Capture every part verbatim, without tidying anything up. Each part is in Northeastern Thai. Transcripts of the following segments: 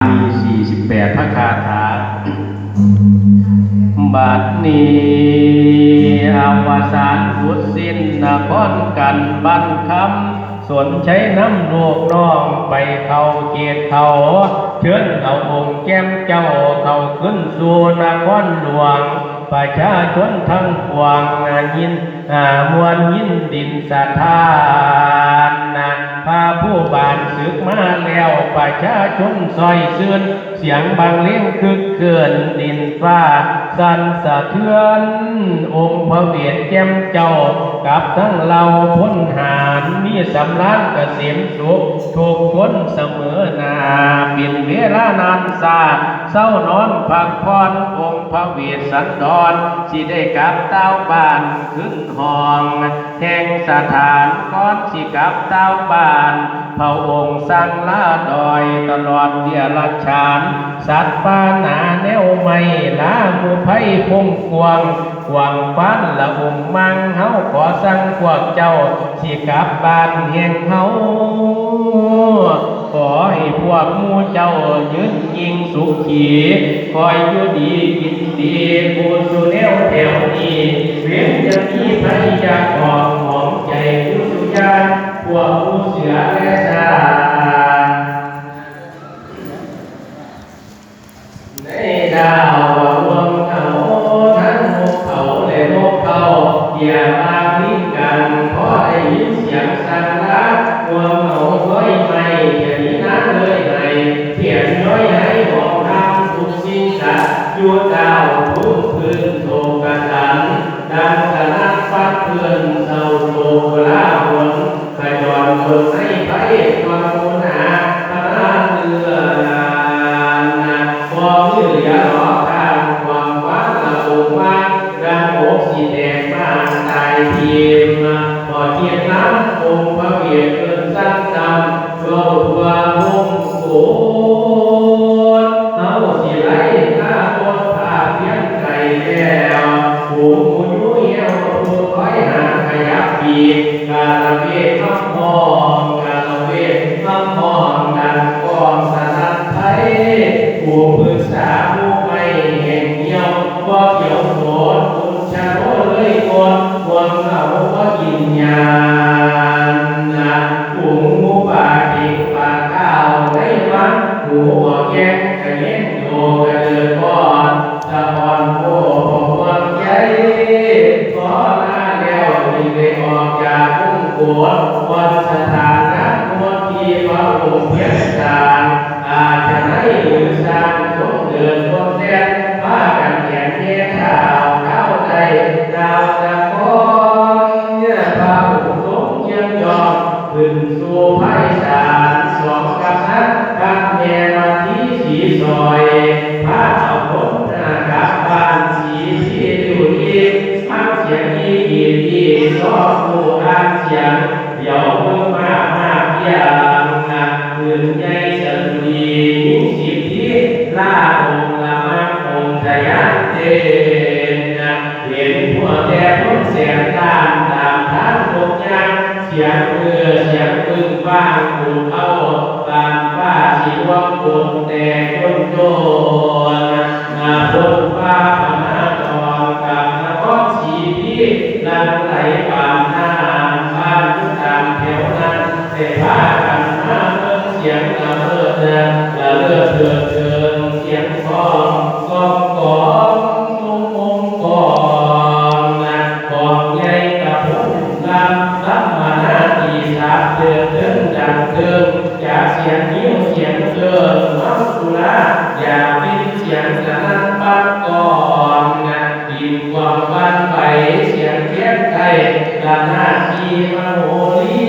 สี่สิบแปดพระคาถา บัดนี้อวสานสุดสิ้นนครกันบ้านคำ สนใช้นำลูกน้องไปเข้าเขตเขา เชิญเอาองค์แก้มเจ้าเข้าขึ้นสู่นครหลวง ประชาชนทั้งปวงยิน อ่า มวลยินดินสถานนะ พระผู้บานศึกมาแล้ว ประชาชนซอยซื่น เสียงบังเลงคึกคืน ดินฟ้าสั่นสะเทือน องค์พระเวทแจ่มเจ้า กับทั้งเหล่าพลหาร มีสำราญเกษมสุข ทุกคนเสมอหน้า เป็นเวลานานซา เซานอนพักผ่อน องค์พระเวสสันดร สิได้กลับตาวบ้านขึ้นห้อง แห่งสถานก่อนสิกลับตาวบ้าน พระองค์สั่งลาดอยตลอดเดียรัจฉาน สัตว์ป่าหนาแนวไม่ลาหมู่ไพพงกวาง กวางฟ้านละองค์มัง เฮาขอสั่งพวกเจ้าสิกลับบ้านแห่งเฮา ขอให้พวกหมู่เจ้ายืนยิ่งสุขี คอยอยู่ดีกินดี ผู้สู่แนวแถวนี้ เว้นจะมีภัยอยากของหมองใจผู้สุยาน พวกผู้เสือและสา ในดาวดวงเขา ทั้งนกเขาและนกเขา อย่ามาพิงกัน เพราะได้ยินเสียงสั่นลา ดวงเขาร้อยไหม้ จะหนีน้ำเลยไหม้ เขียนย้อยให้หมองทำทุกสิ่งสัตว์ อยู่ดาวทุกพื้นโศกสัน ดังสนั่นฟัดเพื่อนเศร้าโศกลาหลน ขจรคนในไพรความโหนา พระเนื้อนา พอมือเหลือหลอทางความหวังละองค์ว่าง ดังอกสิแตกม่านตายทิม พอเทียนน้ำองค์พระเวทเกินสั้นจำ เว้าทั่ววงโสด เฮาสิไล่ข้าโพดภาพเพียงไกลแล้ว ผู้หมู่อยู่เหี่ยวผู้คอยหาขยับปีก กาละเวทคำพ้อง กาละเวทคำพ้อง ดังกลองสนั่นไพร ผู้ปรึกษาผู้ไม่แห่งเดียว บ่เขียวโสด คุณชะโลเลยกด ความเหงาบ่กินยานนะ ฝูงหมูป่าเก่งปากข้าวในวัง หมูบ่แกงกะเย็นโยกะเดินก่อน สะออนโพบ่ห่วงใย ขอลาแล้วจึงได้ออกจากวงโกฏ วันสถานะมวลที่พระองค์เพียงสร้าง อาจจะได้หรือสร้างสมเดินบนแดน พากันแขนแย่เท้าเท้าใดดาวตะกอน เนี่ยพระองค์ทรงเยี่ยมยอด ขึ้นสู่ไพศาลสองกษัตริย์ ท่านแม่มาทีสีซอย พาเอาคนหน้ากลับบ้านสีที่อยู่อีก ฟังเสียงอีอีอีซอกผู้อ่านเสียง เดี๋ยวเพิ่งมามาเพียงนะ คืนใหญ่สะดุดียิ่งสิทธิ ลาองค์ละมังองค์ทะยานเทนนะ เห็นทั่วแต่พ้นแสนล้าน ตามทางทุกอย่าง เสียงเอือเสียงบึ้งบ้างปูนเอา ปานฟ้าสีรวงปูนแต่จนโจร นาพ้นฟ้าพนาตอนกับนครสีพีหลังไหลปานน้ำ บ้านอยู่ตามแถวนั้น ได้พากันมาเบิ่งเสียงละเมิดนะ ละเลิดเถิดเถิงเสียงกลอง กองกองมงมงกองนะ กองใหญ่กระพุ้งลำ ลำมาหน้าตีสามเถิดเถิงดังเถิง จากเสียงงิ้วเสียงเกิง เมาสุรา อยากกินเสียงสนั่นปังกองนะ กินความหวันไหวเสียงเทียนไทย ระนาดตีมโหรี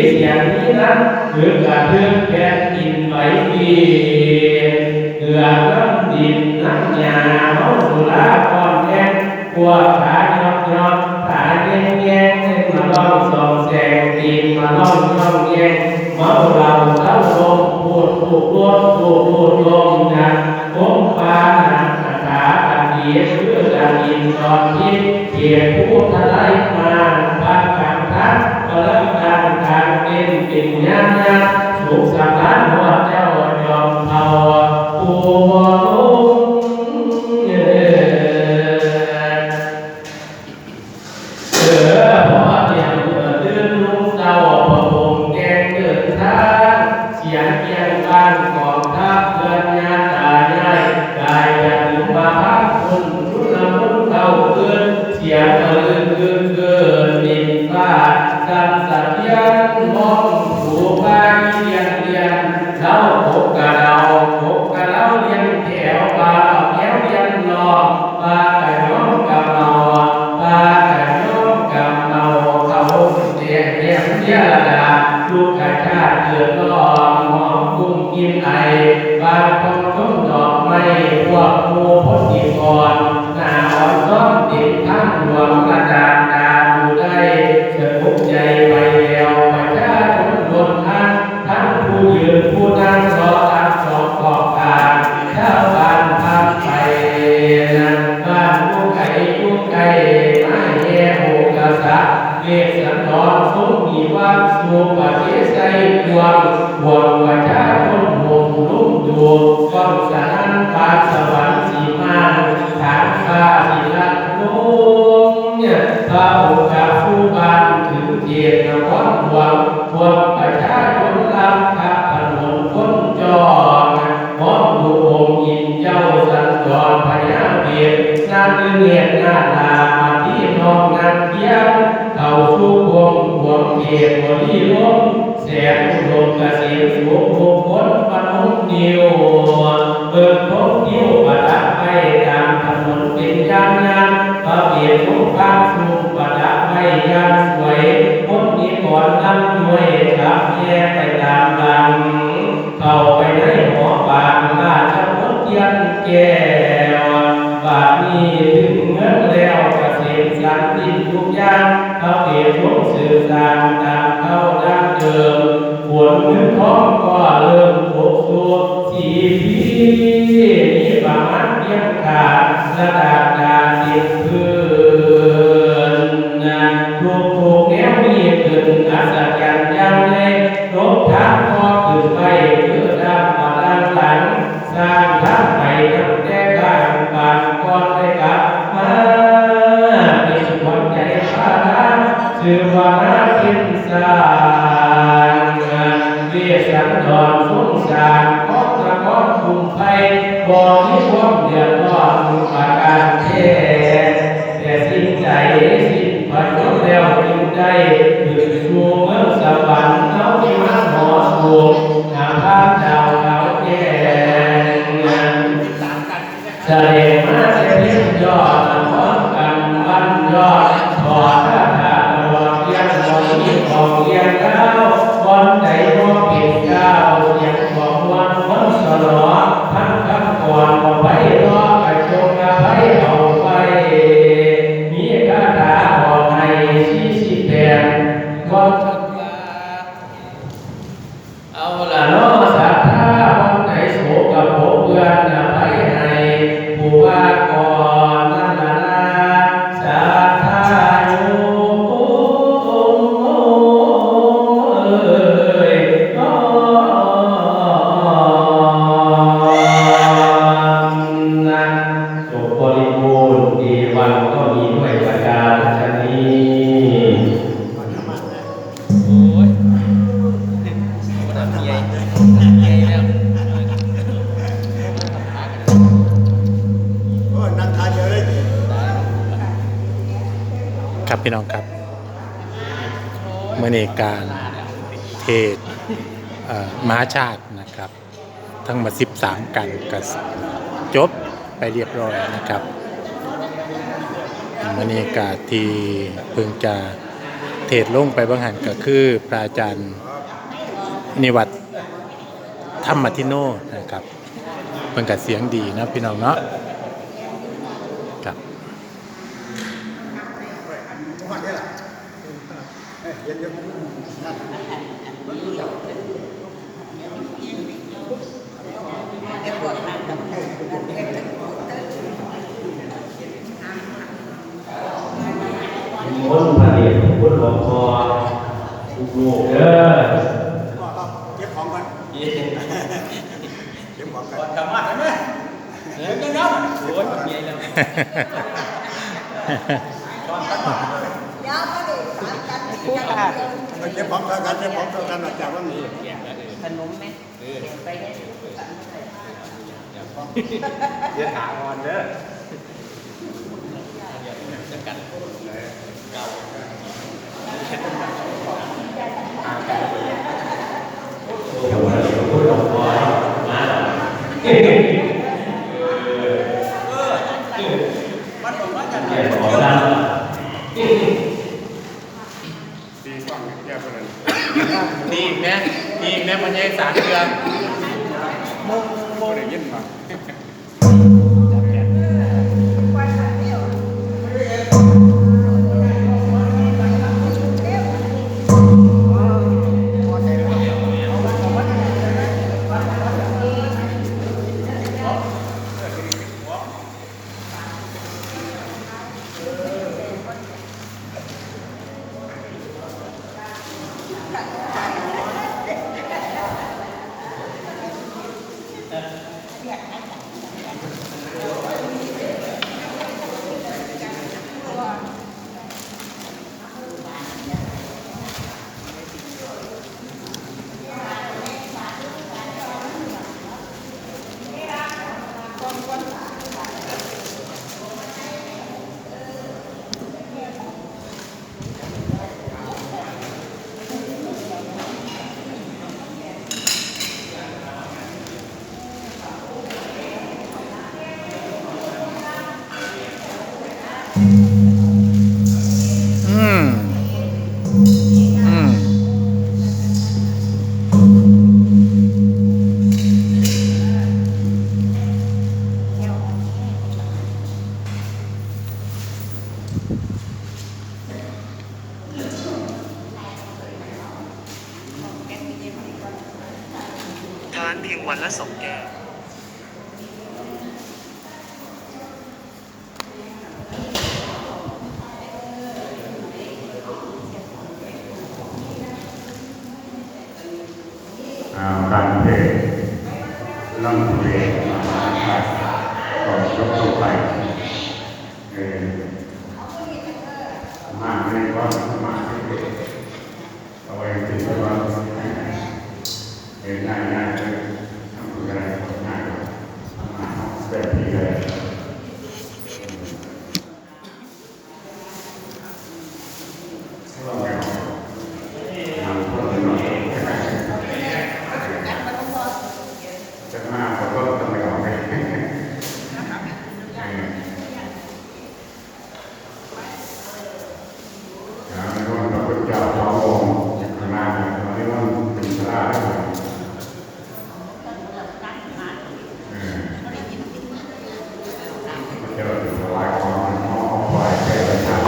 เสียงนี้นั้น คือกระเทือนแผ่นดินไหวปีน เอือกน้ำดินน้ำหญ้า เมาสุราก่อนแดง พวกขายอกยอก ขาแยงแยง มาลองสองแสง ตีนมาลองย่องแยง เมาเหล้าเต้าลม พูดพูดลมพูดพูดลมนะ องค์ปานาคาถากันดี คือกันอินทรทิพย์ เขียนผู้ทลายมาร พันขังทัพ พลังการกลางเป็นปิญญาญาณ สุขสำราญหัวเจ้าจอมเผ่า ถูกต้องสถานบานสวรรค์สีม่านทางฟ้าสิละลงเนี่ยพระองค์กะผู้บานถึงเขตนครหลวงพวกประชาชนรับขับถนนคนจรพร้อมดูองค์อินเจ้าสันดรพญาเวทนาลือเนตรนาถามาที่น้องนางเทียมเข้าสู่กรมหลวงเขตบริลม แสนอุดมเกษมสุขทุกคนประนมนิ้วเบิ่งพงผิวประดับไว้ตามถนนเป็นย่านย่านพระเวททรงพระสุมประดับไว้อย่างสวยคนนิกรนำย้วยขับแห่ไปตามหลังเข้าไปในหอปางราชมนเทียนแก้วบาดนี้ถึงเมืองแล้วเกษมสันติทุกอย่างพระเวททรงสืบสานตามเข้าดั้งเดิม ฝนเงินทองก็เริ่มตกสู่สีพีมีประมาณเพียงขาดระดับนาเต็มพื้นทุกๆแนวมีขึ้นอัศจรรย์อย่างใหญ่ลบทางก็ขึ้นไปคือดำมาด้านหลัง สร้างทางไปตั้งแต่ข้างปานก่อนได้กลับมาเป็นขวัญใจพระนางชื่อว่านาเพ็ญสร้างเวสสันดรสงสารของนครกรุงไทยบ่มีความเดือดร้อนประการแท้แต่สิ่งใดสิ่งประโยชน์แล้วจึงได้ขึ้นสู่เมืองสวรรค์เอาที่มาหอสูง หาภาพดาวขาวแจ้งแสดงมาแต่เพียงยอดพร้อมกันวันยอดขอคาถาตลอดเพียงวันนี้ของเรียนเก้าวันใดบ่เป็นเก้าเสียงของวันวันสลอทั้งคำก่อนขอไปรอกระจงอภัยเอาไว้มีคาถาออกให้สี่สิบแปดวัน เอาละเนาะศรัทธาบ่อนใดโสกะปรกเปื้อนอภัยให้ผู้ว่าก่อนนั่นละนาศรัทธาโยมเอ้ยเนาะนะจบบริบูรณ์เอวังก็มีด้วยประการฉะนี้ โอ้ย โอ้ย นั่งใหญ่ นั่งใหญ่แล้ว โอ้ย นั่งทานเดียวเลย ครับพี่น้องครับ มื้อนี้การเทศน์ เอ่อ มหาชาตินะครับ ทั้งหมดสิบสามกันก็จบไปเรียบร้อยนะครับ มื้อนี้ก็ที่เพิ่งจะเทศน์ลงไปบางหันก็คือพระอาจารย์นิวัฒน์ธรรมทิโนนะครับ เพิ่นก็เสียงดีเนาะพี่น้องเนาะ ครับ คนพระเดชพระคุณหลวงพ่อลูกๆเด้อ เก็บของก่อน เก็บของก่อน ก่อนกลับบ้านได้ไหม เดี๋ยวก็นับ โอ้ย ใหญ่แล้ว ผู้ค่ะ เก็บของก่อน เก็บของก่อน จากวันนี้ ขนมไหม เออ เก็บไปเนี่ย เดี๋ยวถามก่อนเด้อ ตีกล้องเทียบกันเลย ตีอีกแม่ ตีอีกแม่ มันยังสามเดือน บ่ได้ยินบ่ อืม อืม ทานเพียงวันละสองแก้ว อ่า การเทศน์ ร่ำเรียน มหาชาติ ของยกทั่วไป เอ่อ มหาในความสมาธิ เอาไว้เป็นสมาธิ เอ่อ ง่ายๆ เลย ทำอะไรก็ง่าย ทำมาแบบนี้เลย นิมนต์พระคุณเจ้าสององค์ ข้างหน้าเนี่ย นิมนต์เป็นพระ เออ พระเจ้าถวายของ หม้อข้าว ถวายแก้ว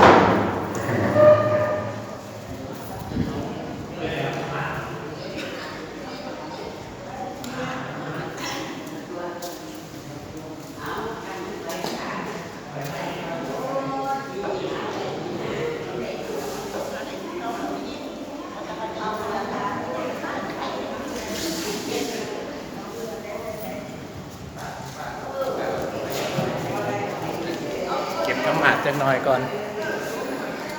เก็บคำหาดจักหน่อยก่อน